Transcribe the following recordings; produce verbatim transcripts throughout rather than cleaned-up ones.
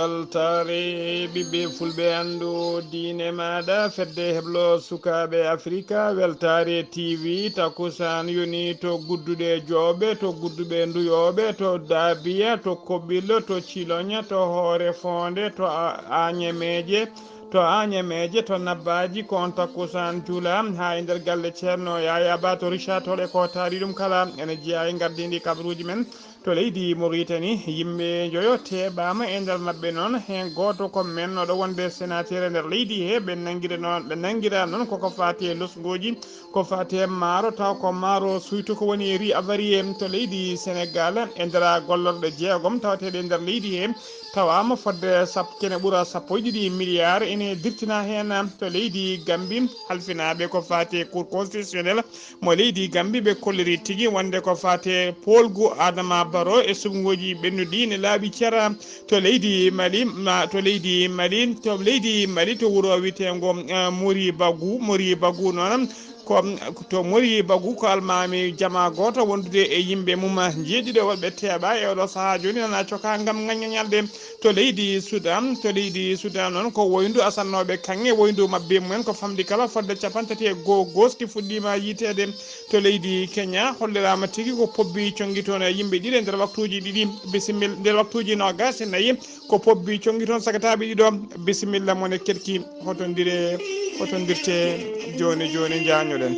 Weltaare ɓiɓɓe fulɓe, anndu diine maaɗa, fedde heblo sukaaɓe Afrika, weltaare T V, takusaan yoni to gudduɗe jooɓe, to gudduɓe nduyooɓe, to daabiya, to koɓɓillo, to ciloña, to hoore foonde, to a-, añemeeje, to añemeeje, to nabbaaji, ko on takusaan juula haa e nder galle Ceerno Yaya Ba to Richard Toll e ko taari ɗum kala. Ene jeyaa e ngardiindi kabaruuji men. To leydi Mauritanie, yimɓe njoyo teeɓaama, e nder maɓɓe noon, heen gooto ko mennooɗo wonde sénateur e nder leydi he, ɓe nanngira noon, ɓe nanngira noon koko faati e losngooji, ko faati e maaro, taw ko maaro suyto ko woni e riz avarié to leydi Sénégal, e nder gollorɗe jeegom tawateeɗe e nder leydi he, tawaama fodde sap-, kene ɓura sappo e ɗiɗi milliard ene dirtina heen to leydi Gambie, halfinaaɓe ko faati e Cour constitutionnelle, mo leydi Gambie, ɓe kolliri tigi wonde ko faate poolgu Adama Barrow e suɓngooji ɓennuɗi ne laaɓi cara to leydi Mali, ma to leydi Mali, to leydi Mali, to wuro wiyeteengo, eh, Mori Bagu, Mori Bagu noon ko, to Mori Bagu ko almaami jama gooto wondude e yimɓe mum jeeɗiɗo woɓɓe teeɓa e oɗo sahaa jooni nana coka ngam ŋaññañalde. To leydi Sudan, to leydi Sudan noon ko woyndu asannooɓe kaŋŋe, woyndu mabbe mumen ko famɗi kala fodde capanɗe tati e goo gooski fuɗɗiima yiiteede. To leydi Kenya holliraama tigi ko pobbi coŋngi toon e yimɓe ɗiɗi e nder waktuuji ɗiɗi, bisimilla, nder waktuuji noogaas e nayi ko pobbi coŋngi toon sagataaɓe ɗiɗo. Bisimilla mon e keɗki, hotondire, hotondirte jooni jooni, njaañoɗen.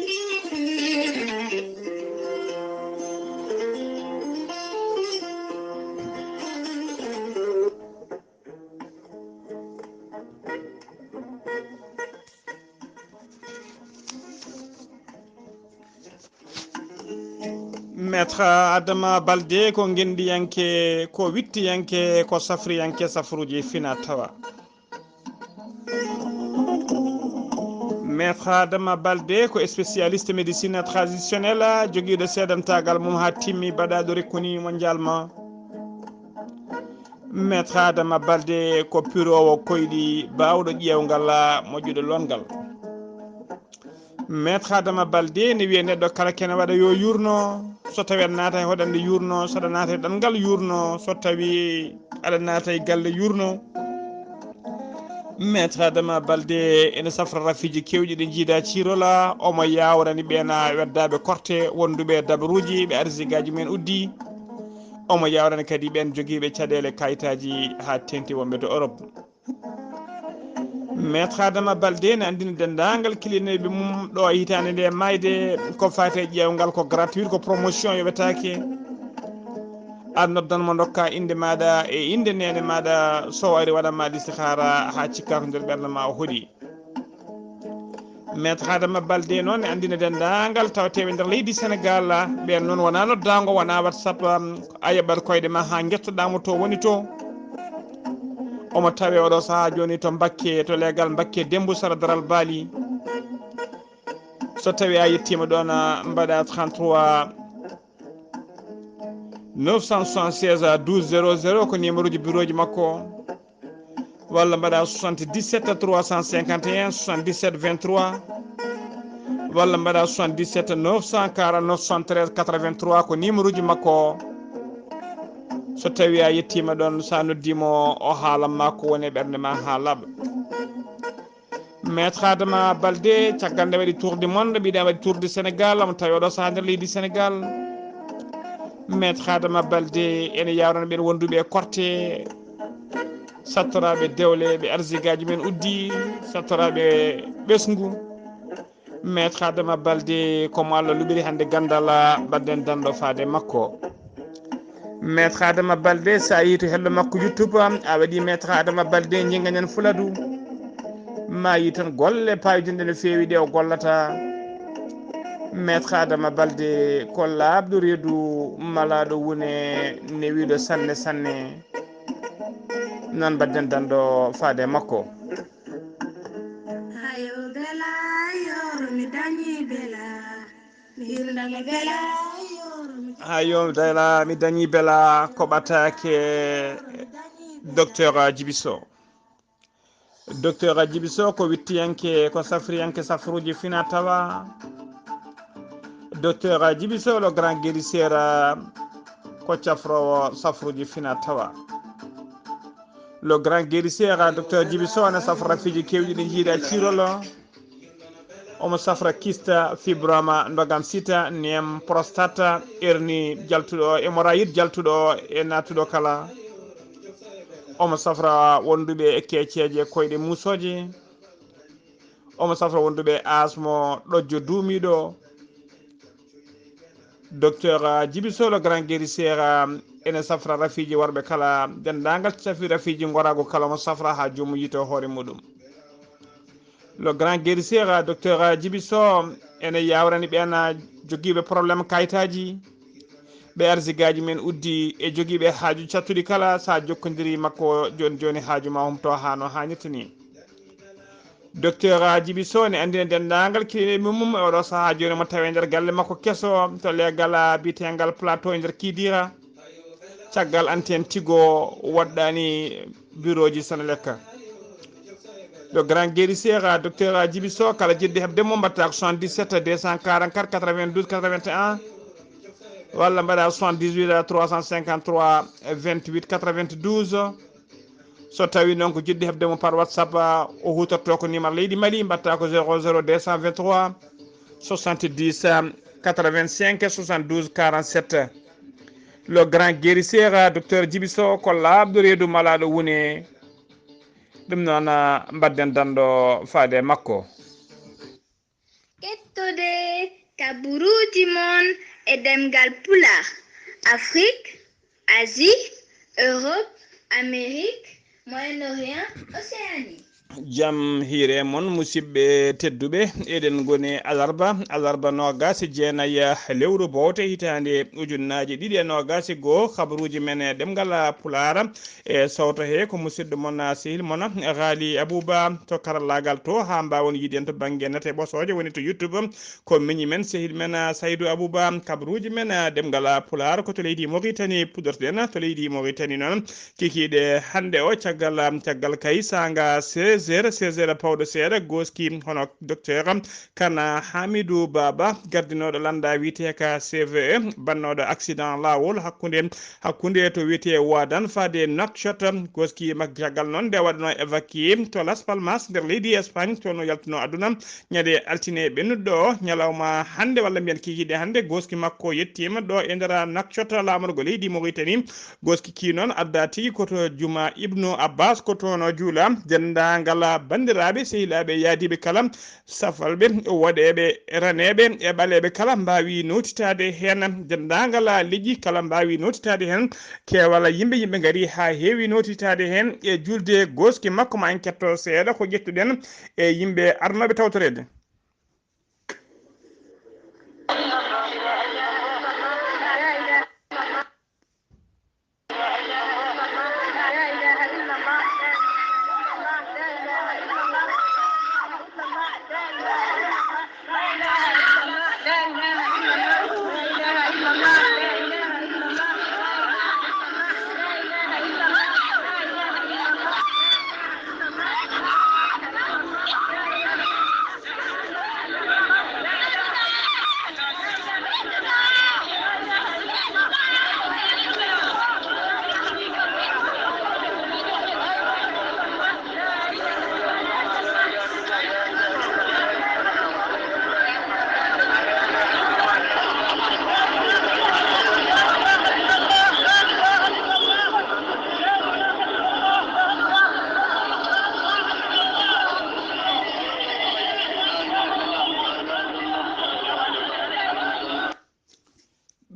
Maître Adama Balde ko ngendiyanke, ko wittiyanke, ko safriyanke safruuji fina tawa. Maître Adama Balde ko spécialiste médecine traditionnelle, jogiiɗo seedantaagal mum haa timmi, baɗaaɗo rekkuni mondialement. Maître Adama Balde ko piroowo koyɗi, baawɗo ƴeewngal, moƴƴuɗo loongal. Maître Adama Balde ne wiya neɗɗo kala kene waɗa yo yurno, so tawi aɗa naata e hoɗande yurno, so aɗa naata e ɗanngal yurno, so tawi aɗa naata e galle yurno. Maître Adama Balde ene safra rafiiji keewɗi ɗi njiida ciirola, omo yaawrani ɓeena weddaaɓe korte wonduɓe e dabaruuji, ɓe arsigaaji men uddi. Omo yaawrani kadi ɓeen jogiiɓe caɗeele kayitaaji haa teeŋti wonɓe to Europe. Maître Adama Balde ne anndina denndaangal kilineeɓe mum ɗo e hitaande nde maayde ko faati e ƴeewngal ko gratuit, ko promotion yoɓetaake. A noddan mo, ndokka innde maaɗa e innde neene maaɗa, so o ari waɗan ma listihaara haa cikka ko nder ɓernde ma o hoɗi. Maître Adama Balde noon ne anndina denndaangal tawateeɓe nder leydi Senegaal, ɓeen noon wonaa noddaango, wonaa WhatsApp, um, a yoɓat koyɗe ma haa njettoɗaa mo to woni to. Omo tawee oɗo sahaa jooni to Mbakke, to leegal Mbakke Demmbu sara Daral Baali. So tawii a yettiima ɗoon, a mbaɗa trente-trois neuf cent soixante-seize douze zéro zéro ko numéro ji bureau ji makko. Walla mbaɗa soixante-dix-sept trois cent cinquante et un soixante-dix-sept vingt-trois, walla mbaɗa soixante-dix-sept neuf cent quarante-neuf soixante-treize quatre-vingt-trois ko numéro ji makko. So tawii a yettiima ɗoon, so a noddii mo, o haalan ma ko woni e ɓernde ma haa laaɓa. Maître Adama Balde, caggal nde waɗi tour du monde, mbiɗa waɗi tour du Sénégal, omo tawi oɗo sahaa nder leydi Sénégal. Maître Adama Balde ene yaawrana ɓeen wonduɓe e korte, sattoraaɓe dewle, ɓe arsigaaji men uddi, sattoraaɓe ɓesngu. Maître Adama Balde, ko mo Allah luɓiri hannde ganndal, mbaɗden danndo faade makko. Maître Adama Balde, so a yehii to hello makko YouTube, a waɗi Maître Adama Balde, Njingañan Fuladu. Ma yi toon golle paayodinɗe no feewi ɗe o gollata. Maître Adama Balde ko laaɓɗo reedu, malaaɗo wune, newiiɗo sanne sanne. Noon mbaɗden danndo faade makko. Hayo bela, yoro mi dañi bela. Mi hirna mi bela, yoro mi Hayo bela, mi dañi bela, ko ɓataake docteur Djiby Sow. Docteur Djiby Sow ko wittiyanke, ko safriyanke safruuji fina tawa. Docteur Djiby Sow, le grand guérisseur, ko cafroowo safruuji fina tawa. Le grand guérisseur, docteur Djibi Sow, ene safra rafiiji keewɗi ɗi njiida cirolo. Omo safra kista, fibroma, ndogam sita, nem, prostata, hernie jaltuɗo, hémorroïde jaltuɗo e naatuɗo kala. Omo safra wonduɓe e keeceeje koyɗe muusooje. Omo safra wonduɓe asmo ɗojjo duumiiɗo. Docteur Djibi Sow, le grand guérisseur, ene safra rafiiji worɓe kala, denndaangal safi rafiiji ngoraagu kala omo safra haa joomum yiyto hoore muɗum. Le grand guérisseur, docteur Djibi Sow, ene yaawrani ɓeen jogiiɓe problème kayitaaji, ɓe arsigaaji men uddi e jogiiɓe haaju cattuɗi kala, so a jokkondiri makko jooni jooni haaju ma humto haa no haanirta ni. Docteur Djibi Sow ne anndina denndaangal clinique mum e oɗo sahaa jooni mo tawi e nder galle makko keso to leegal biyeteengal Plateau e nder Kidira. Caggal antenne Tigo woɗɗaani bureau ji Senelec. Le grand guérisseur, docteur Djibi Sow, kala jiɗɗo heɓde mo mbaɗta ko soixante-dix-sept deux cent quarante-quatre quatre-vingt-douze quatre-vingt-un walla mbaɗa soixante-dix-huit trois cent cinquante-trois vingt-huit quatre-vingt-douze. So tawi noon ko jiɗɗo heɓde mo par WhatsApp, o hutorto ko numéro leydi Mali, mbaɗta ko zéro zéro deux cent vingt-trois soixante-dix quatre-vingt-cinq soixante-douze quarante-sept. Le grand guérisseur, docteur Djibi Sow, ko laaɓɗo reedu malaaɗo wune. Ɗum noon, ah, mbaɗden danɗo faade e makko. Kettode kaburuuji mon e ɗemngal Pulaar, Afrik, Asie, Europe, Amérique, Moyen-Orient, Océanie. Jam hiire mon, musidɓe tedduɓe. Eɗen ngoni alarba, alarba noogaas e jeenayi lewru bowte hitaande ujunnaaji ɗiɗi e noogaas e goo. Kabaruuji men e ɗemngal Pulaar e sowto he ko musidɗo mon, sehil mon, Ghali Abouba to karallaagal to, haa mbaawon yiide en to bannge nate ɓosooje, woni to YouTube. Ko miñi men, sehil men, Saydou Abouba, kabaruuji men, ɗemngal Pulaar ko to leydi Mauritanie puɗɗortoɗen, to leydi Mauritanie noon. Kikiiɗe hannde o, caggal, caggal kay saanga seize heures, seize heures pawɗo seeɗa, gooski hono docteur Kana Hamidou Baba, gardinooɗo lannda wiyeteeka C V E, bannooɗo accident laawol hakkunde, hakkunde to wiyetee Wadan faade Nouakchott, gooski makko caggal noon nde waɗanoo évacué to Las Palmas nder leydi Espagne, to no yaltunoo aduna ñande altine ɓennuɗo o, ñalawma hannde walla mbiyen kikiiɗe hannde, gooski makko yettiima ɗo e nder Nouakchott, laamorgo leydi Mauritanie. Gooski kii noon adda tigi ko to juma Ibnu Abbas, ko toon o juula. Denndaangal banndiraaɓe, sehilaaɓe, yaadiiɓe kala, safalɓe, woɗeeɓe, raneeɓe e ɓaleeɓe kala mbaawi nootitaade heen. Denndaangal leƴƴi kala mbaawi nootitaade heen. Keewal yimɓe, yimɓe ngari haa heewi nootitaade heen e juulde gooski makko. Ma en ketto seeɗa ko ƴettuɗen e yimɓe arnooɓe tawtoreede.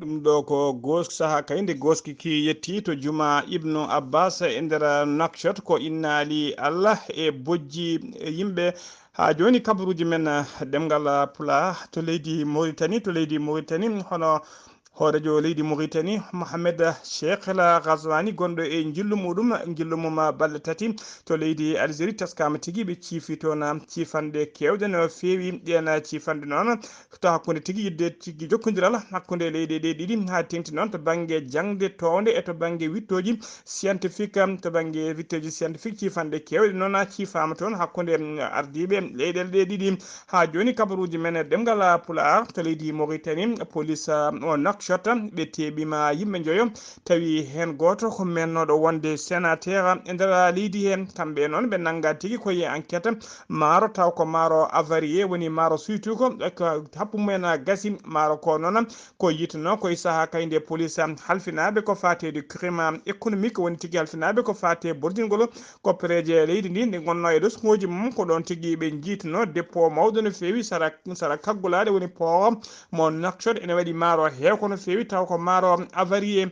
Ɗum ɗo ko goosk-, saha kay nde gooski ki yetti to juma Ibnu Abbas e nder Nouakchott, ko innaali Allah e bojji yimɓe. Haa jooni kabaruuji men, eh, ɗemngal Pulaar to leydi Mauritanie, to leydi Mauritanie, hono hooreejo leydi Mauritanie, Mohamed Cheikh El Ghazouani, gonɗo e njillu muɗum, njillu mum balɗe tati to leydi Algérie, teskaama tigi ɓe ciifi toon ciifanɗe keewɗe no feewi. Ɗeen ciifanɗe noon to hakkunde tigi yiɗde tigi jokkondiral hakkunde leyɗe ɗe ɗiɗi, haa teŋti noon to bannge jaŋde toownde e to bannge wittooji scientifique, to bannge wittooji scientifique, ciifanɗe keewɗe noon ciifaama toon hakkunde, mm, ardiiɓe leyɗeele ɗe ɗiɗi. Haa jooni, kabaruuji men e ɗemngal Pulaar to leydi Mauritanie, police, uh, o Nouakchott, ɓe teɓima yimɓe njoyo, tawi heen gooto ko mennooɗo wonde sénateur e nder leydi heen. Kamɓe noon ɓe nannga tigi ko e enquête maaro, taw ko maaro avarié, woni maaro suytu ko, ko happu mumen gasi. Maaro ko noon ko yitno ko e sahaa kay nde police halfinaaɓe ko faate du crime économique, woni tigi halfinaaɓe ko faate bordingol koppereeje leydi ndi, nde ngonnoo e losngooji mum, ko ɗoon tigi ɓe njiitno dépôt mawɗo no feewi sara, sara kaggulaaɗe, woni port mo Nouakchott. Ene waɗi maaro heew ko no feewi, taw ko maaro avarié.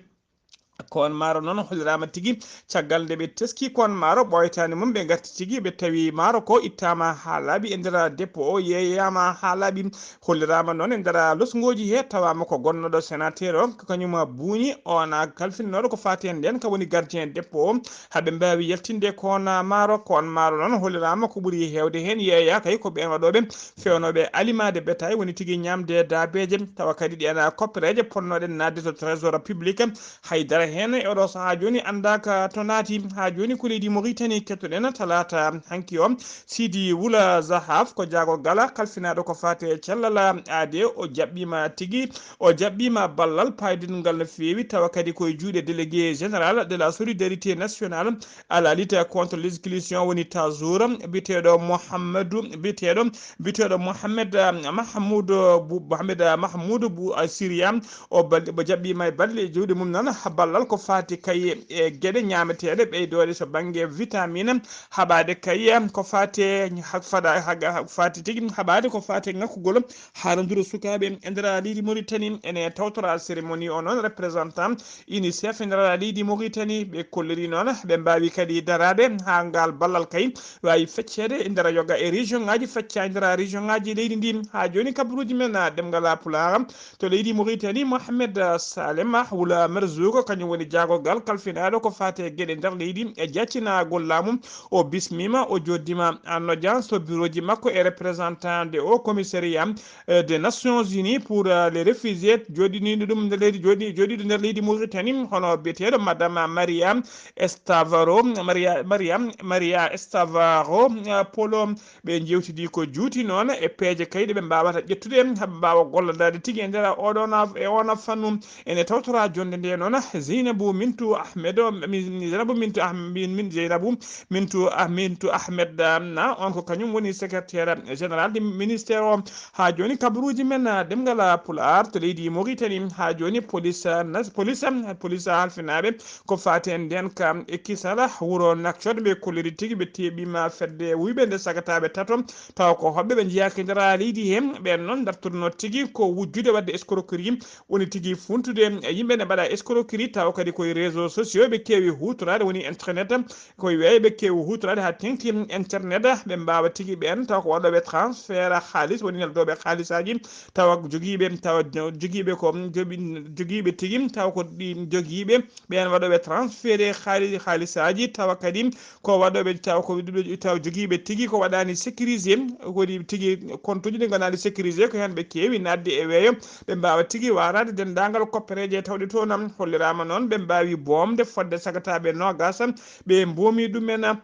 Ko on maaro noon holliraama tigi, caggal nde ɓe teski ko on maaro ɓooytaani mum, ɓe ngarti tigi, ɓe tawi maaro ko ittaama haa laaɓi e nder dépôt o, yeeyaama haa laaɓi. Holliraama noon e nder losngooji he, tawaama ko gonnooɗo sénateur o, ko kañum buuñi on kalfinooɗo ko faati heen ndeen, ka woni gardien dépôt o, haa ɓe mbaawi yaltinde ko on maaro. Ko on maaro noon holliraama ko ɓuri heewde heen yeeyaa kay ko ɓeen waɗooɓe feewnooɓe alimaade bétail, woni tigi ñaamde daabeeje, tawa kadi ɗeen koppereeje potnooɗe naatde to trésor public. Haydara heen e oɗo sahaa jooni anndaaka to naati. Haa jooni ko leydi Mauritanie kettoɗen talaata hanki o. Sidi Wula Zahaf ko jaagorgal kalfinaaɗo ko faati e cellal aade, o jaɓɓiima tigi, o jaɓɓiima ballal paydungal no feewi, tawa kadi ko e juuɗe délégué général de la solidarité nationale à la lutte contre l'exclusion, woni Tazour, biyeteeɗo Mouhamadou, biyeteeɗo, biyeteeɗo Mohamed, ah, Mahmoud Bou, Mohamed, ah, Mahmoud Bou, ah, Syria, o bal-, o jaɓɓiima e balle e juuɗe mum noon, ha ballal ko faati kay e geɗe ñaameteeɗe ɓeydooɗe so bannge vitamine, haɓaade kay ko faati e, ha-, faɗa-, ha-, ha-, faati tigi, haɓaade ko faati e ŋakkugol haaranduru sukaaɓe e nder leydi Mauritanie. Ene tawtora cérémonie o noon représentant UNICEF e nder leydi Mauritanie. Ɓe kolliri noon ɓe mbaawi kadi daraade haa ngal ballal kay waawi fecceede e nder yoga e région ŋaaji, fecca e nder région ŋaaji leydi ndi. Haa jooni kabaruuji men, ah, ɗemngal Pulaar to leydi Mauritanie, Mohamed, ah, Salem, ah, Wula Merzouk, kañum woni jaagorgal kalfinaaɗo ko faati e geɗe nder leydi e jaccinagol laamu. O bismiima, o jooɗdiima en audience to bureau ji makko e représentant de Haut Commissariat, euh, des Nations Unies pour, euh, les réfugiés, jooɗiniiɗo ɗum nder leydi, jooɗi-, jooɗiiɗo nder leydi Mauritanie, hono biyeteeɗo Madame Maria Estavaro, Maria, Maria, Maria Estavaro, euh, Polo. Ɓe njeewtidi ko juuti noon e peeje kay ɗe ɓe mbaawata ƴettude, haa ɓe mbaawa gollodaade tigi e nder oɗon af-, e on fannu. Ene tawtora jonnde nde noon Zeynabu Mintu Ahmed, o, mi, mi, Zeynabu Mintu Ah-, min, min, Zeynabu Mintu Ah-, Mintu Ahmed, ah, na, on ko kañum woni secrétaire général du ministère o. Haa jooni kabaruuji men, ah, ɗemngal, ah, Pulaar to leydi Mauritanie. Haa jooni police, ah, nas-, police, ah, police, ah, halfinaaɓe ko faati e ndeen ka e kisal wuro Nouakchott, ɓe kolliri tigi ɓe teɓiima fedde wuyɓe nde sagataaɓe tato, tawa ko hoɓɓe ɓe njeyaaka e nder leydi he. Ɓeen noon ndartuno tigi ko wujjude waɗde escroquerie, woni tigi funtude yimɓe ne mbaɗa escroquerie, tawa kadi koye réseaux sociaux ɓe keewi huutoraade, woni internet, koye weeyo ɓe keewi huutoraade haa teŋti internet, ɓe mbaawa tigi ɓeen, tawa ko waɗooɓe transfert haalis, woni neldooɓe haalisaaji, tawa jogiiɓe, tawa jogiiɓe ko jogi-, jogiiɓe tigi, tawa ko ɗi jogiiɓe, ɓeen waɗooɓe transféré haali-, haalisaaji, tawa kadi ko waɗooɓe, tawa ko ɗum, tawa jogiiɓe tigi ko waɗaani sécurisé, woni tigi compte uji ɗi nganaani sécurisé, ko heen ɓe keewi naatde e weeyo, ɓe mbaawa tigi waaraade denndaangal koppereeje tawɗe toon. Holliraama noon ɓe mbaawi boomde fodde sagataaɓe noogaas, ɓe mboomi ɗumen.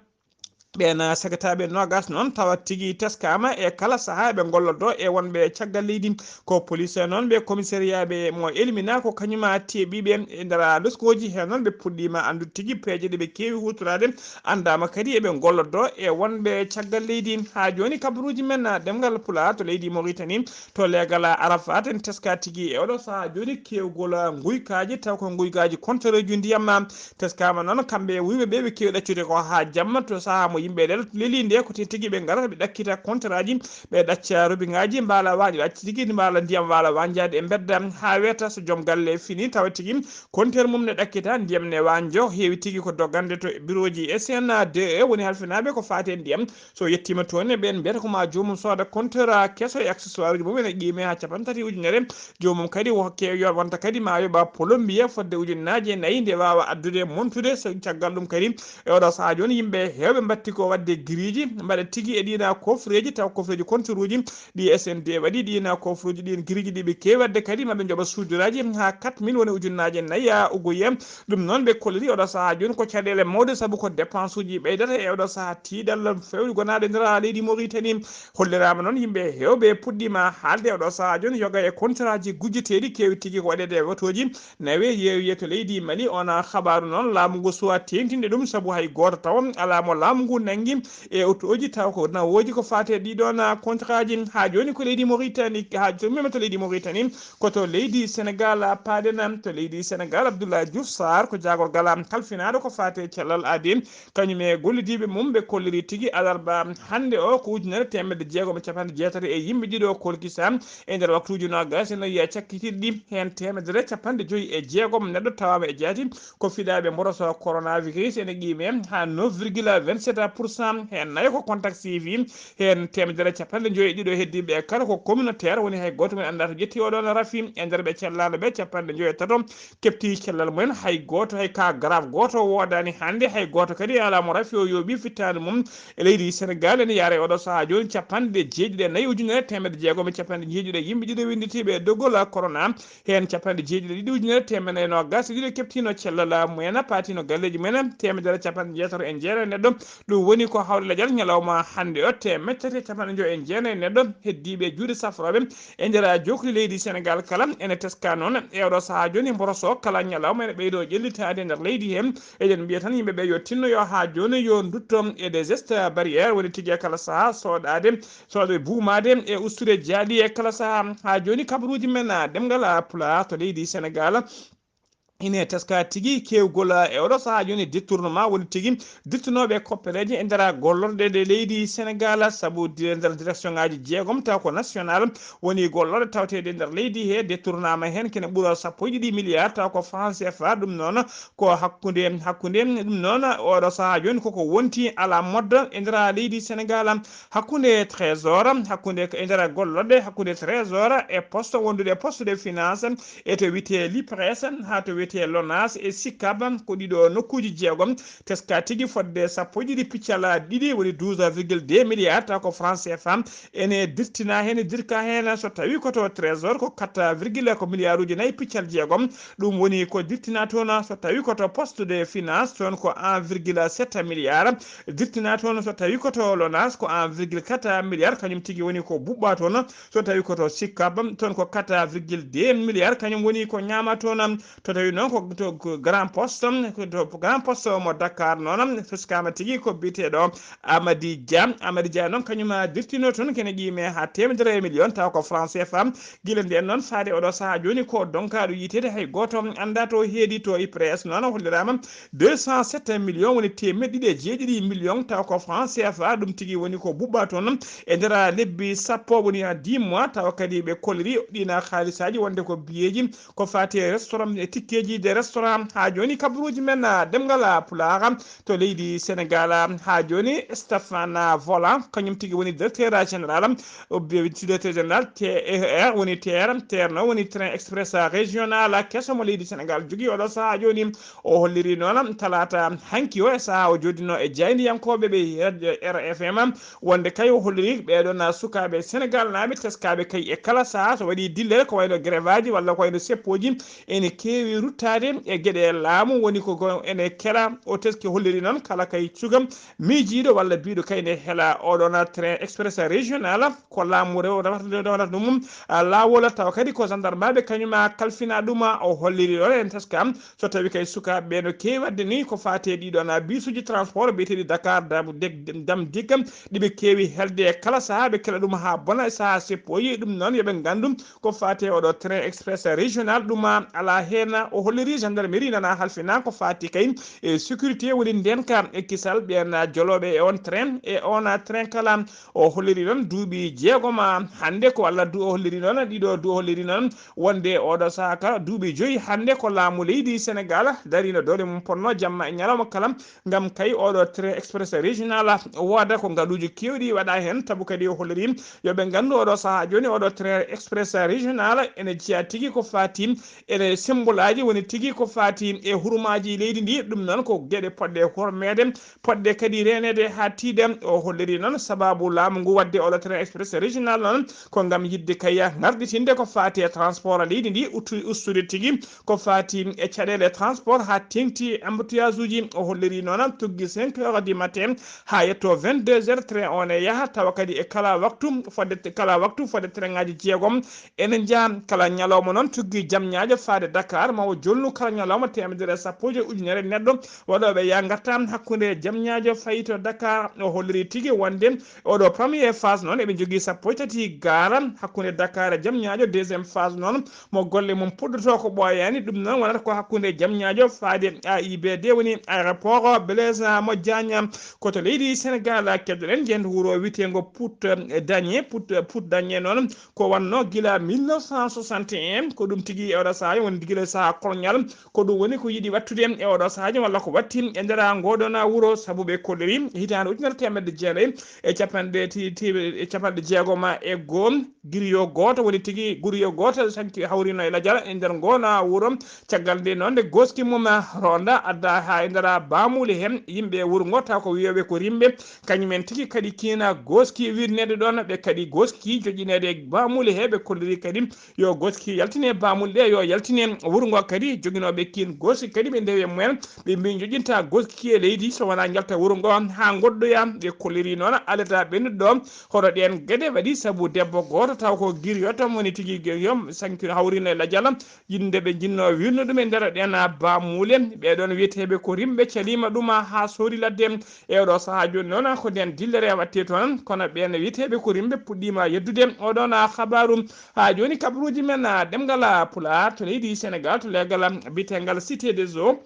Ɓeen sagataaɓe noogaas noon tawa tigi teskaama e kala sahaa ɓe ngollodoo e wonɓe caggal leydi. Ko police noon ɓe commissariat ɓe mo Elmina ko kañuma teɓiiɓe e nder loskooji he noon ɓe puɗɗiima anndude tigi peeje ɗe ɓe keewi huutoraade. Anndaama kadi eɓe ngollodoo e wonɓe caggal leydi. Haa jooni kabaruuji men ɗemngal Pulaar to leydi Mauritanie to leegal Arafat en teska tigi e oɗo sahaa jooni keewgol nguykaaji, taw ko nguykaaji kontoreeji ndiyam. Teskaama noon, kamɓe wuyɓe ɓe, ɓe keewi ɗaccude ko haa jamma, to sahaa mo yimɓe lel-, leli nde, ko tigi ɓe ngarata, ɓe ɗakkita kontoraaji, ɓe ɗacca robiŋaaji, mbaala waañ-, ɗacca tigi mbaala ndiyam waala wañjaade e mbedda haa weeta. So joom galle fini, tawa tigi konteer mum ne ɗakkita, ndiyam ne wañjo, heewi tigi ko dogande to birooji S N A D E, woni halfinaaɓe ko faati e ndiyam. So yettiima toon, ɓeen mbiyata ko ma joomum sooda compteur keso e accessoire uji mum ene qiime haa cappanɗe tati ujunere. Joomum kadi wo-, ke-, yo wonta kadi ma yoɓa plombier fodde ujunnaaje nayi nde waawa addude montude. So caggal ɗum kadi, e oɗo sahaa jooni, yimɓe heewɓe mbatti ko waɗde giriji mbaɗa tigi e ɗina kofreji, taw kofreji kontoruji ɗi S N D waɗi ɗina kofreji ɗin giriji ɗi ɓe kewi waɗde kadi maɓe joɓa sujuraji ha quatre mille woni ujunnaaje nayi a ugoye. Ɗum noon ɓe kolliri oɗo saha joni ko caɗele mawɗe saabu ko dépense uji ɓeydata e oɗo saha tiiɗal fewde gonaɗo e nder leydi Mauritanie. Hollirama noon yimɓe hewɓe puɗɗima haalde oɗo saha joni yoga e contrat ji gujjeteɗi kewi tigi ko waɗede e wotoji nawe yeewiye to leydi Mali. On habaru noon laamu ngu suwa teŋtinde ɗum saabu hay goto taw ala mo laamu ngu nangi e otoji taw ko nawoji ko fate ɗiɗon contrat ji. Ha joni ko leydi Mauritanie, ha joni to leydi Mauritanie, ko to leydi Sénégal paaɗen. To leydi Sénégal, Abdoulaye Diouf Sarr ko jagorgal am halfinaɗo ko fate cellal aadi, kañum e gollidiɓe mum ɓe kolliri tigi alarba hande o ko ujunere temedde jeegom e capanɗe jeetati e yimɓe ɗiɗo kolkisa e nder waktuji nogas e nayi cakkitiɗi, hen temedere capanɗe joyi e jeegom neɗɗo tawama e jaati ko fiɗaɓe mboroso coronavirus ene qime ha neuf virgule vingt-sept pour cent, hen nayo ko contact suivi, hen temedere capanɗe joyi e ɗiɗo heddiɓe kala ko communautaire, woni hay goto men anda to ƴetti oɗon rafi. E nder ɓe cellano ɓe capanɗe joyi e tato kepti cellal mumen, hay goto hay ka grave goto wodani hande, hay goto kadi ala mo rafi o yooɓi fittani mum e leydi Sénégal. Ene yaara e oɗo saha joni capanɗe jeeɗiɗi e nayi ujunere temedde jeegom e capanɗe jeeɗiɗi e yimɓe ɗiɗo winditiɓe e doggol corona, hen capanɗe jeeɗiɗi e ɗiɗi ujunere temedde nayi nogas e ɗiɗo keptino cellal mumen, patino galleji mumen, temedere capanɗe jeetati e jeetati neɗɗo. Ɗum woni ko hawri lajal ñalawma hande o, temedde tati e capanɗe joyi e jeenayi neɗɗo heddiɓe juuɗe safroɓe e nder jokri leydi Sénégal kala. Ene teska noon e oɗo saha joni mboroso kala ñalawma ene ɓeydo ƴellitade nder leydi he. Eɗen mbiya tan yimɓeɓe yo tinno yo ha joni yo dutto e des gestes barrières, woni tigi e kala saha soɗade soɗo buumade e ustude jaaɗi e kala saha. Ha joni kabaruji men ɗemngal pulaar to leydi Sénégal ine teska tigi kewgol e oɗo saha joni détournement woni tigi dittunoɓe koppereje e nder gollorɗe ɗe leydi Sénégal, saabu e nder direction ngaji jeegom taw ko national woni gollorɗe tawteɗe e nder leydi he détournama hen kene ɓuura sappo e ɗiɗi milliards taw ko franc C F A. Ɗum noon ko hakkude hakkude ɗum noon oɗo saha joni koko wonti ala moddo e nder leydi Sénégal, hakkude trésor, hakkude e nder gollorɗe hakkude trésor e poste wondude e poste de finance e to wiyete l'IPRES ha to wiyete l'ONAS e SICAP, ko ɗiɗo nokkuji jeegom teska tigi fodde sappo e ɗiɗi piccal ɗiɗi woni douze virgule deux milliards taw ko franc C F A. Ene dirtina hen, dirka hen so tawi ko to trésor ko quatre virgule ko milliards uji nayi piccal jeegom. Ɗum woni ko dirtina toon so tawi ko to poste de finance toon ko un virgule sept milliards. Dirtina toon so tawi ko to l'ONAS ko un virgule quatre milliards, kañum tigi woni ko buɓɓa toon. So tawi ko to SICAP toon ko quatre virgule deux milliards, kañum woni ko ñaama toon. To tawi noon ko to grand poste, to grand poste mo Dakar noon, fuskama tigi ko biyeteɗo Amady Dia. Amady Dia noon kañum dirtino toon kene qime ha temedere e million taw ko franc C F A. Gila nden noon faade oɗo saha joni ko donkaɗo yitede hay goto anda to heedi to IPRES noon hollirama deux cent sept millions woni temeɗɗe ɗiɗi e jeeɗiɗi millions taw ko franc C F A. Ɗum tigi woni ko buɓɓa toon e nder lebbi sappo woni ha dix mois taw kadi ɓe kolliri ɗina haalisaji wonde ko biyeji ko fati e restaurant e tikkeji de restaurant. Ha joni kabaruji men ɗemngal pulaar to leydi Sénégal. Ha joni Stéphane Volant kañum tigi woni directeur général, directeur général T E R woni T R, T R no woni train express régional keso mo leydi Sénégal jogui oɗo saha joni. O holliri noon talata hanki o e saha o jodino e jayndiyankoɓe ɓe R F M wonde kay o holliri ɓeɗon sukaɓe Sénégal naɓe teskaɓe kay e kala saha so waɗi dillere ko wayno grève aji walla ko wayno seppoji ene keewi ruttade e gueɗe laamu woni ko ene keɗa. O teski holliri noon kala kay suka miijiiɗo walla biiɗo kayne hela oɗon train express régional ko laamu rew rewata ɗum lawol tawa kadi ko gendarmeaɓe kañuma kalfina ɗuma. O holliri ɗon en teskam so tawi kay sukaɓe ɓe no keewi wadde ni ko fate ɗiɗon bisuji transport biyeteɗi Dakar dam digga ɗiɓe keewi helde e kala saaha ɓe kela ɗum ha bona e saaha seppo yi ɗum noon yoɓe gandu ko fate oɗo train express régional ɗuma ala hen. O holliri gendarmerie nana halfina ko fati kay e sécurité woni ndenka e kisal ɓen joloɓe e on train e on train kala. O holliri noon duuɓi jeegoma hande ko walla du o holliri noon ɗiɗo du o holliri noon wonde oɗo saaha kala duuɓi joyi hande ko laamu leydi Sénégal darino doole mum ponno jamma e ñalawma kala. Ngam kay oɗo train express régional wooda ko ngaluuji kewɗi waɗa hen tabu kadi o holliri yoɓe gandu oɗo saaha joni oɗo train express régional ene jeeya tigi ko fati ene sembolaji tigi ko faati e hurumaaji leydi ndi. Ɗum noon ko geɗe poɗɗe hormeede, poɗɗe kadi reeneede haa tiiɗa. O holliri noon sabaabu laamu ngu waɗde oɗo train express régional noon ko ngam yiɗde kay ngarɗitinde ko faati e transport leydi ndi, ustu- ustude tigi ko faati e caɗeele transport haa teeŋti embouteillage uji. O holliri noon tuggi cinq heures du matin haa yetto vingt-deux heures, train on e yaha, tawa kadi e kala waktu fodde, kala waktu fodde train ngaji jeegom ene njaha. Kala ñalawma noon tuggi jam ñaajo faade Dakar ma o jolnu kala ñalawma teemedere e sappo e joy ujunere neɗɗo waɗooɓe ya ngarta hakkunde jam ñaajo fayi to Dakar. O holliri tigi wonde oɗo premier phase noon eɓe njogii sappo e tati gaara hakkunde Dakar e jam ñaajo. Deuxième phase noon mo golle mum puɗɗotoo ko ɓooyaani, ɗum noon wonata ko hakkunde jam ñaajo faade A I B D, woni aéroport Blaise Amo Diagne. Ko to leydi Sénégal keddoɗen, jeyde wuro wiyeteengo Pout Dagné. Pout, Pout Dagné noon ko wonno gila mille neuf cent soixante et un, ko ɗum tigi e oɗo sahaa woni gila sahaa kolonial. Ko ɗum woni ko yiɗi waɗtude e oɗo sahaa walla ko watti e nder ngoɗon wuro, sabu ɓe kolliri hitaande ujunere teemedde jeenayi e capanɗe ti-, ti-, e capanɗe jeegom e goo. Giriyo gooto woni tigi, guriyo gooto sanki hawrino e lajal e nder ngoɗon wuro. Caggal nde noon nde gooski mum ronda adda haa e nder baamuuli heen, yimɓe wuro ngo taw ko wiyooɓe ko rimɓe, kañum en tigi kadi kiina gooski wirneede ɗoon, ɓe kadi gooski joƴƴineede baamuuli he, ɓe kolliri kadi yo gooski yaltine baamuuli ɗe, yo yaltine wuro ngo kadi. Joginooɓe kiin gooski kadi ɓe ndewi e mumen, ɓe mbi joƴƴinta gooski e leydi so wonaa njalta wuro ngo haa ngoɗɗoya. Ɓe kolliri noon alata ɓennude ɗo hoto ɗeen geɗe waɗi, sabu debbo gooto taw ko giriyoto woni tigi giriyo sanki hawrino e lajal, yinde ɓe jinno wirno ɗum e nder ɗen baamuule. Ɓee ɗoon wiyeteeɓe ko rimɓe caliima ɗum haa soodi ladde e oɗo sahaa jooni noon ko nden dillere waɗte toon, kono ɓeen wiyeteeɓe ko rimɓe puɗɗiima yeddude oɗon habaaru. Haa jooni kabaruuji men ɗemngal Pulaar to leydi Senegaal, to leggal biyeteengal Cité des Eaux,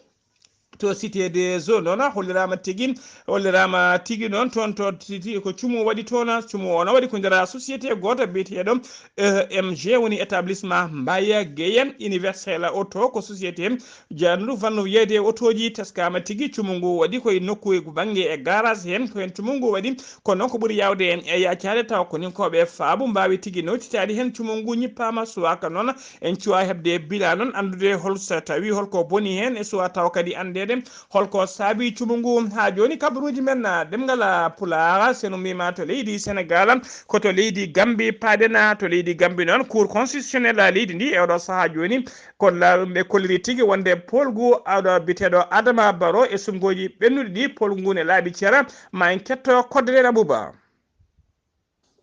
to Cité des Eaux noon holliraama tigi, holliraama tigi noon toon to titi ko cumu waɗi toon. Cumu o no waɗi ko nder société gooto biyeteeɗo E M G, woni établissement Mbaye Guèye Universel Auto, ko société jaandu fannu yeeyde e otooji. Teskaama tigi cumu ngu waɗi ko e nokku e bannge e garage heen, ko heen cumu ngu waɗi. Kono ko ɓuri yaawde en e yaacaade tawa ko ninkooɓe faabu mbaawi tigi nowtitaade heen. Cumu ngu ñippaama, suwaaka noon en cuwaa heɓde bila noon anndude hol so tawi holko boni heen, e suwaa tawa kadi anndeede holko saabi cumu ngu. Haa jooni kabaruuji men, ah, ɗemngal, ah, Pulaar, so en ummiima to leydi Senegaal, ko to leydi Gambi paaɗen. To leydi Gambi noon, Cour constitutionnelle leydi ndi e oɗo sahaa jooni ko la-, ɓe kolliri tigi wonde poolgu oɗo biyeteeɗo Adama Barrow e sumgooji ɓennuɗi ɗi, poolgu ngu ne laaɓi cera. Ma en ketto kodde ɗen, Abuba.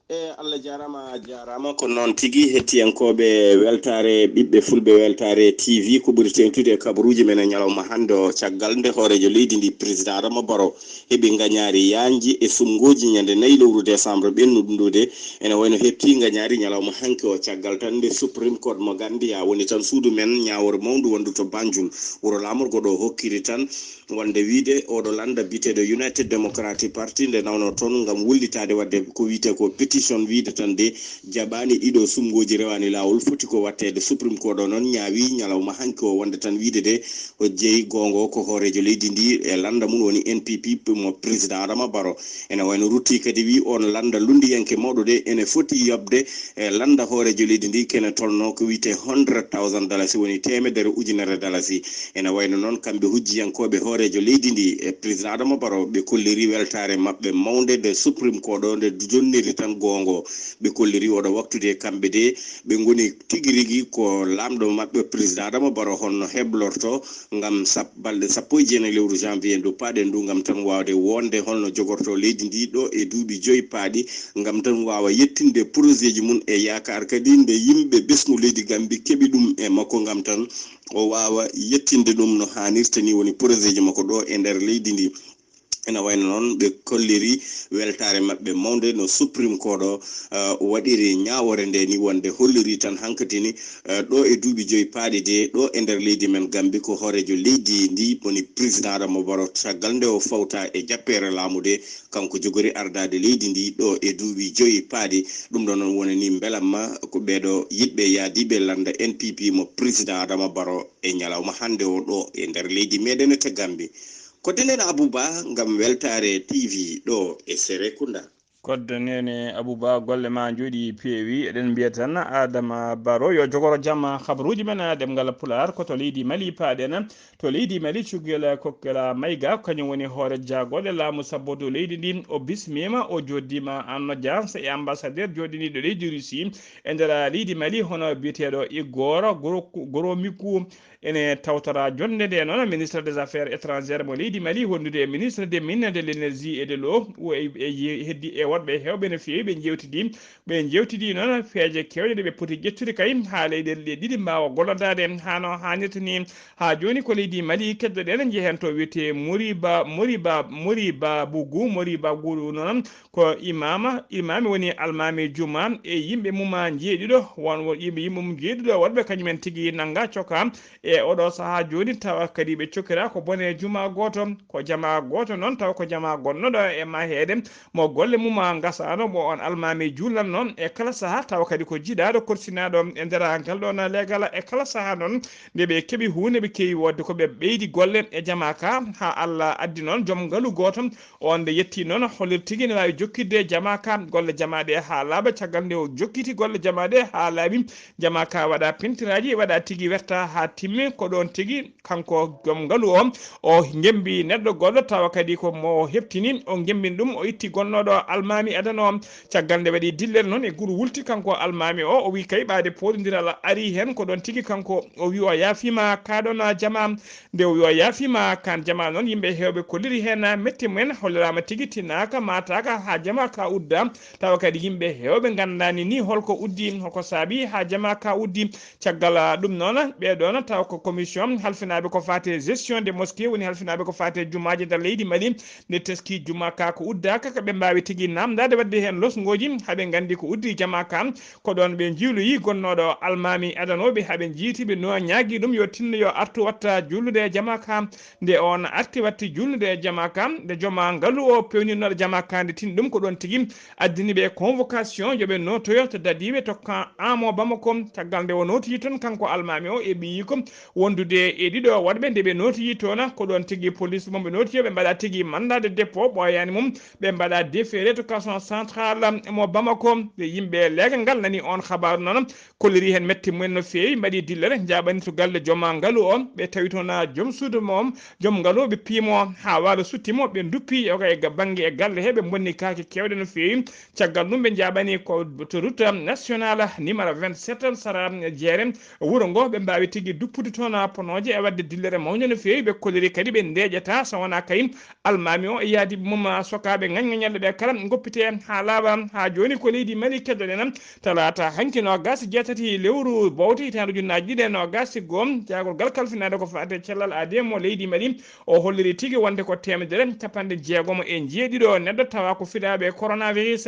E Allah jaaraama, a jaaraama. Ko noon tigi, hettiyankooɓe Weltaare Ɓiɓɓe Fulɓe, Weltaare T V, ko ɓuri teeŋtude e kabaruuji men e ñalawma hannde o, caggal nde hooreejo leydi ndi, Président Adama Barrow, heɓi ngañaari yaajndi e sumgooji ñande nayi lewru décembre ɓennuɗo ndu de. Ene wayno heɓti ngañaari ñalawma hanki o, caggal tan nde Supreme Court mo Gambia woni tan suudu men ñaawoore mawndu wondu to Banjul, wuro laamorgo ɗo, hokkiri tan wonde wiide oɗo lannda biyeteeɗo United Democratic Party, nde nawno toon ngam wullitaade waɗde ko wiyetee ko petition, wiide tan de jaɓaani ɗiɗo sumgooji, rewaani laawol, foti ko waɗteede. Supreme Court o noon ñaawi ñalawma hanki o wonde tan wiide de o jeyi goonga ko hooreejo leydi ndi e lannda mum woni N P P mo Président Adama Barrow. Ene wayno rutti kadi wi oon lannda lunndiyanke mawɗo de ene foti yoɓde e lannda hooreejo leydi ndi kene tolno ko wiyetee hundred thousand dalasi, woni teemedere ujunere dalasi. Ene wayno noon kamɓe hujjiyankooɓe hooreejo leydi ndi e Président Adama Barrow, ɓe kolliri weltaare maɓɓe mawnde nde Supreme Court o nde jonniri tan goonga. Ɓe kolliri oɗo waktu de kamɓe de ɓe ngoni tigi rigi ko laamɗo maɓɓe Président Adama Barrow holno heblorto ngam sap-, balɗe sappo e jeenayi lewru janvier ndu paaɗen ndu, ngam tan waawde wonde holno jogorto leydi ndi ɗo e duuɓi joyi paaɗi, ngam tan waawa yettinde projetji mum e yaakaar kadi nde yimɓe ɓesngu leydi Gambi keɓi ɗum e makko, ngam tan o waawa yettinde ɗum no haanirta ni, woni projetji makko ɗo e nder leydi ndi. Ene wayno noon ɓe kolliri weltaare maɓɓe mawnde no Supreme Court o, eh, waɗiri ñaawoore nde ni, wonde holliri tan hankadi ni, eh, ɗo e duuɓi joyi paaɗi de ɗo e nder leydi men Gambi ko hooreejo leydi ndi woni Président Adama Barrow, caggal nde o fawta e jappeere laamu de, kanko jogori ardaade leydi ndi ɗo e duuɓi joyi paaɗi. Ɗum ɗo noon woni ni mbelamma ko ɓeeɗo yiɗɓe yaadiiɓe lannda N P P mo Président Adama Barrow e ñalawma hannde o ɗo e nder leydi meɗen e to Gambi. Ko denen Abuba ngam Weltaare T V ɗo e Serekunda. Koddo nene Abouba, golle ma njooɗi peewi. Eɗen mbiya tan Adama Baro yo jogoro jam habaruuji men, ah, ɗemngal Pulaar. Ko to leydi Mali paaɗen. To leydi Mali, Cugel Kokkela Mayga, kañum woni hoore jaagorɗe laamu sabbodu leydi ndi. O bismiima, o jooɗdiima en audience e ambassadeur jooɗiniiɗo leydi Russie e nder leydi Mali, hono biyeteeɗo Igor Gro-, Gromiku. Ene tawtora jonnde nde noon ministre des affaires étrangères mo leydi Mali, wondude e ministre des mines, de l'énergie et de l'eau, o e, e ye-, heddi e woɗɓe heewɓe no feewi. Ɓe njewtidi, ɓe njewtidi noon peeje keewɗe ɗe ɓe poti ƴettude kay haa leyɗeele ɗe ɗiɗi mbaawa gollodaade haa no haanirta ni. Haa jooni ko leydi Mali keddoɗen, njehen to wiyetee Moriba, Moriba, Moriba Bugu, Moriba Gulu noon. Ko imaama, imaami woni almaami juma e yimɓe mum njeeɗiɗo, won, won yimɓe, yimɓe mum njeeɗiɗo, wonɓe kañumen tigi nannga coka e oɗo sahaa jooni, tawa kadi ɓe cokira ko bone juma gooto, ko jama gooto noon, tawa ko jama gonnoɗo e maheede, mo golle mum ngasaano, mo on almaami juulanno e kala sahaa, tawa kadi ko jiɗaaɗo korsinaaɗo e nder ngal ɗoon leegal. E kala sahaa noon, nde ɓe keɓi huunde, ɓe keewi wodde ko ɓe ɓeydi golle e jama ka, haa Allah addi noon joom ngalu gooto. On nde yetti noon, hollirta tigi ne waawi jokkitde jama ka, golle jama ɗe haa laaɓa. Caggal nde o jokkiti golle jama ɗe haa laaɓi, jama ka waɗa pintiraaji, waɗa tigi werta haa timmi. Ko ɗoon tigi kanko joom ngalu o, o ngembi neɗɗo goɗɗo, tawa kadi ko mo heɓtini, o ngembini ɗum, o itti gonnooɗo almaami adano. Caggal nde waɗi dillere noon e guru wulti kanko almaami o, o wi kay ɓaade pooɗondiral ari heen. Ko ɗoon tigi kanko o wi o yaafiima kaa ɗoon jama. Nde o wi o yaafiima kaan jama noon, yimɓe heewɓe kolliri heen metti mumen, holliraama tigi tinaaka, maataaka haa jama ka udda. Tawa kadi yimɓe heewɓe nganndaani ni holko uddi, hoko saabi haa jama ka uddi. Caggal ɗum noon, ɓee ɗoon tawa ko commission halfinaaɓe ko faati e gestion de mosquée, woni halfinaaɓe ko faati e jumaaji nder leydi Mali, nde teski juma ka ko uddaaka, ka ɓe mbaawi tigi naamndaade waɗde heen losngooji, haa ɓe nganndi ko uddi jama ka. Ko ɗoon ɓe njiiloyi gonnooɗo almaami adanooɓe, haa ɓe njiiti ɓe no ñaagi ɗum yo tinno yo artu watta juulnude e jama ka. Nde on arti watti juulnude e jama ka, nde joma ngalu o peewninooɗo jama ka nde tini ɗum, ko ɗoon tigi addini ɓe convocation yo ɓe nootoyo to Dadiiɓe to camp Amo Bamako. Caggal nde o nootoyi toon kanko almaami o e ɓiyiiko wondude e ɗiɗo waɗɓe, nde ɓe nootoyi toon, ko ɗoon tigi police mo ɓe nootoyi, ɓe mbaɗa tigi mandat de dépôt ɓooyaani mum, ɓe mbaɗa déféré to kason central mo Bamako. Nde yimɓe leegal ngal nani on habaru noon, kolliri heen metti mumen no feewi, mbaɗi dillere, njaaɓani to galle joma ngalu o, ɓe tawi toon joom suudu mum, joom ngalu, ɓe piimo haa waalo sutti mo, ɓe nduppi e ga-, bannge e galle he, ɓe mbonni kaake keewɗe no feewi. Caggal ɗum ɓe njaaɓani ko to route nationale numéro vingt-sept sara jeere wuro ngo, ɓe mbaawi tigi duppude toon ponooje e waɗde dillere mawnde no feewi. Ɓe kolliri kadi ɓe ndeeƴata so wonaa kay almaami o e yaadiiɓe mum, sokaaɓe ngañgañalɓe ɓe kala ngoppite haa laaɓa. Haa jooni ko leydi Mali keddoɗen. Talaata hanki noogas e jeetati lewru bowte hitaande ujunnaaji ɗiɗi e noogas e goo, jaagorgal kalfinaade ko faati e cellal aadee mo leydi Mali o holliri tigi wonde ko teemedere capanɗe jeegomo e jeeɗiɗo neɗɗo tawa ko fidaaɓe coronavirus.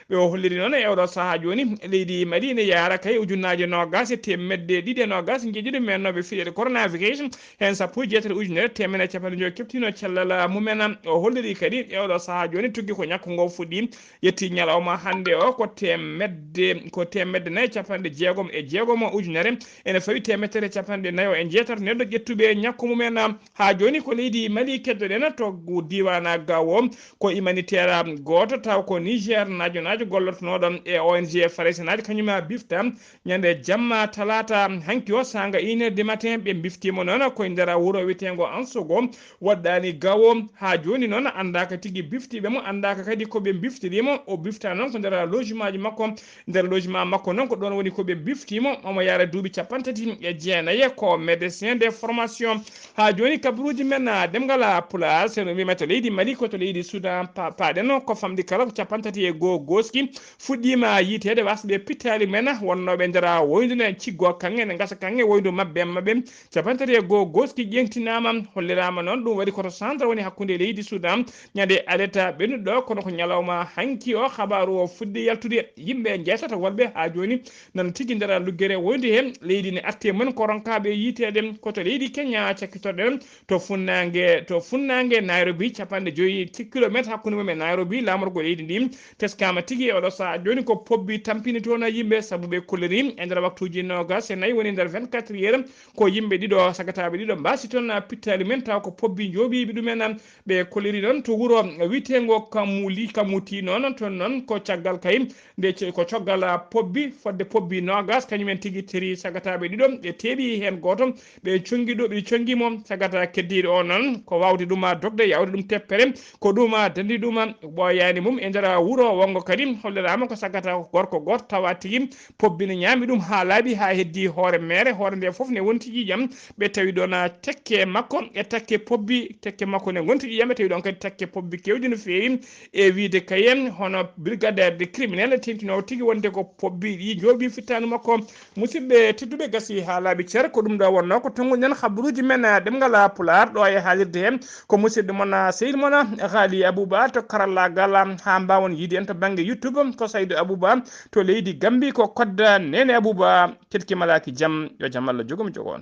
Ɓe o holliri noon e oɗo sahaa jooni, leydi Mali ne yaara kay ujunnaaje noogas e teemedde ɗiɗi e noogas njeeɗiɗo meennooɓe fiɗeede coronavirus, heen sappo e jeetati ujunere teemedere capanɗe joyi keɓtino cellal mumen. O holliri kadi e oɗo sahaa jooni tuggi ko ñakku ngo fuɗɗi, yetti ñalawma hannde o ko teemedde, ko teemedde nayi capanɗe jeegom e jeegom ujunere, ene fawi teemedere capanɗe nayo e jeetati neɗɗo ƴettuɓe ñakku mumen. Haa jooni ko leydi Mali keddoɗen to diiwaan Gao, ko humanitaire gooto taw ko Niger naajo naajo gollotonooɗo e O N G Faraysenaajo kañum bifta ñande jamma talaata hanki o saanga une heure du matin. Ɓe biftiimo noon ko e nder wuro wiyeteengo Ansogo, waɗɗaani Gao. Haa jooni noon anndaaka tigi biftiiɓe mo, anndaaka kadi ko ɓe biftiri mo. O bifta noon ko nder logement ji makko, nder logement makko noon ko ɗoon woni ko ɓe biftiimo. Omo yahra duuɓi capanɗe tati e jeenayi, ko médecin de formation. Haa jooni kabaruuji men, ah, ɗemngal, ah, Pulaar, so en mbiyii to leydi Mali, ko to leydi Sudan pa-, paaɗen, ko famɗi kala ko capanɗe tati e goo gooski fuɗɗiima yiyteede, wasɓe pittaali men wonnooɓe nder woyndu nden ciggo kaŋŋe, ne ngasa kaŋŋe woyndu maɓɓe, maɓɓe capanɗe tati e goo gooski ƴeŋtinaama, holliraama noon ɗum waɗi ko to centre woni hakkunde leydi Sudan, ñande aleta ɓennuɗo, kono ko ñalawma hanki o habaaru o fuɗɗi yaltude. Yimɓe jeetato wonɓe haa jooni nana tigi nder luggere woyde heen. Leydi ne arti e mum ko ronkaaɓe yiyteede ko to leydi Kenya cakkitoɗen to funnaange, to funnaange Nairobi, capanɗe joyi ki-, kilometre hakkunde mum e Nairobi, laamorgo leydi ndi. Teskaama tigi e oɗo sahaa jooni ko pobbi tampini toon yimɓe sabu ɓe kolliri e nder waktuuji noogas e nayi woni nder vingt-quatre heures. ko yimɓe ɗiɗo, sagataaɓe ɗiɗo mbaasi toon pittaali men, taw ko pobbi njooɓiiɓe ɗumen. Ɓe kolliri noon to wuro wiyeteengo Kamuli, Kamuti noon, toon noon ko caggal kay nde ce-, ko coggal, ah, pobbi, fodde pobbi noogas, kañumen tigi teri sagataaɓe ɗiɗo, ɓe teeɓi heen gooto, ɓe conngi ɗo, ɓe conngi mo, sagata keddiiɗo o noon, ko waawde ɗum, ah, dogde, yawde ɗum teppere, ko ɗum, ah, dandi ɗum, ah, ɓooyaani mum e nder, ah, wuro wonngo kadi, holliraama ko sagata ko gorko gooto, tawa tigi pobbi ne ñaami ɗum haa laaɓi, haa heddi hoore meere, hoore nde fof ne wonti ƴiiƴam, ɓe tawi ɗoon, ah, tekke makko e takke pobbi, tekke makko ne ngonti ƴiiƴam, ɓe tawi ɗoon kadi takke pobbi keewɗi no feewi, e wiyde kayen hono brigade de criminel tentinoowo tigi wonde ko pobbi ɗi njooɓi fittaandu makko. Musidɓe tedduɓe, gasi haa laaɓi cer, ko ɗum ɗo wonnoo ko tonnguɗen habruuji men, ah, ɗemngal, ah, Pulaar ɗo e haalirde heen. Ko musidɗo mon, ah, sehil mon, ah, Haali Abuba to karallaagal, ah, haa mbaawon yiide en to bannge YouTube, ko Saydu Abuba to leydi Gambi, ko kodda Neene Abuba, keɗki malaaki jam, yo jam Allah jogo mi jogo.